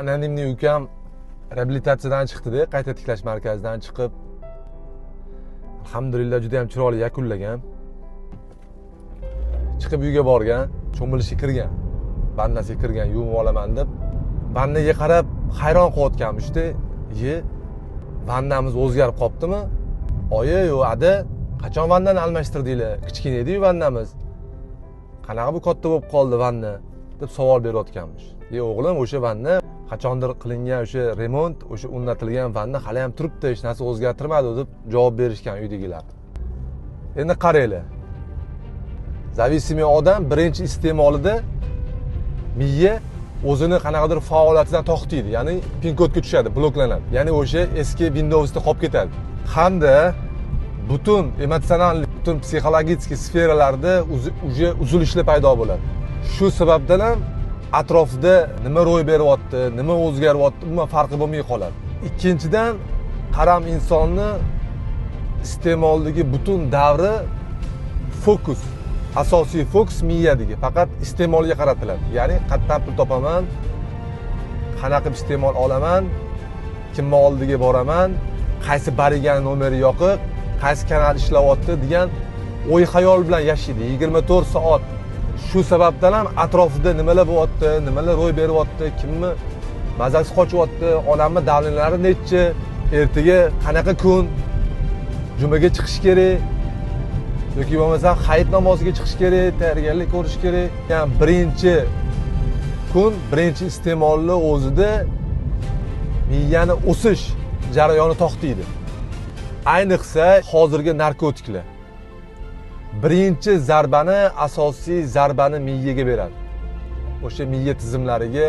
Анонимный ukam reabilitatsiyadan chiqdi-da, qayta tiklash markazidan chiqib, alhamdulillah, juda ham chiroyli yakunlagan. Chiqib uyga borgan, cho'milishga kirgan, vannasiga kirgan, yuvinib olaman deb. Vannaga qarab hayron qolayotganmishda. "Iye, vannamiz o'zgarib qolibdimi, oyi? Yo, ada, qachon vannani almashtirdinglar? Kichkina ediyu vannamiz, qanaqa bu katta bo'lib qoldi vanna?" deb savol berayotganmish. "E, o'g'lim, o'sha vanna qachondir qilingan, o'sha remont, o'sha o'rnatilgan vanna hali ham turibdi, hech narsa o'zgartirmadi", deb javob berishgan uydagilar. Endi qaranglar, зависимый odam birinchi iste'molida miya o'zini qanaqadir faoliyatidan to'xtaydi, ya'ni pin kodga tushadi, bloklanadi, ya'ni o'sha eski Windowsda qolib ketadi hamda butun emotsional, butun psixologический sferalarda уже uzilishlar paydo bo'ladi. Shu sababdan ham atrofida nima ro'y beryapti, nima o'zgaryapti, umuman farqi bo'lmay qoladi. Ikkinchidan, qaram insonni iste'moldagi butun davri fokus, asosiy fokus miyadagi faqat iste'molga qaratiladi, ya'ni qayerdan pul topaman, qanaqa qilib iste'mol olaman, kimni oldiga boraman, qaysi барыга ni nomeri yoqiq, qaysi kanal ishlayapti degan o'y xayol bilan yashaydi 24 soat. Shu sababdan ham atrofida nimalar bo'lyapti, nimalar ro'y beryapti, kimni mazasi qochyapti, onamni давления lari nechi, ertaga qanaqa kun, jumaga chiqish kerak yoki bo'lmasam hayit namoziga chiqish kerak, tayyorgarlik ko'rish kerak. Ya'ni birinchi kun, birinchi iste'molni o'zida miyani o'sish jarayoni to'xtaydi. Ayniqsa hozirgi narkotiklar birinchi zarbani, asosiy zarbani miyaga beradi, o'sha miya tizimlariga.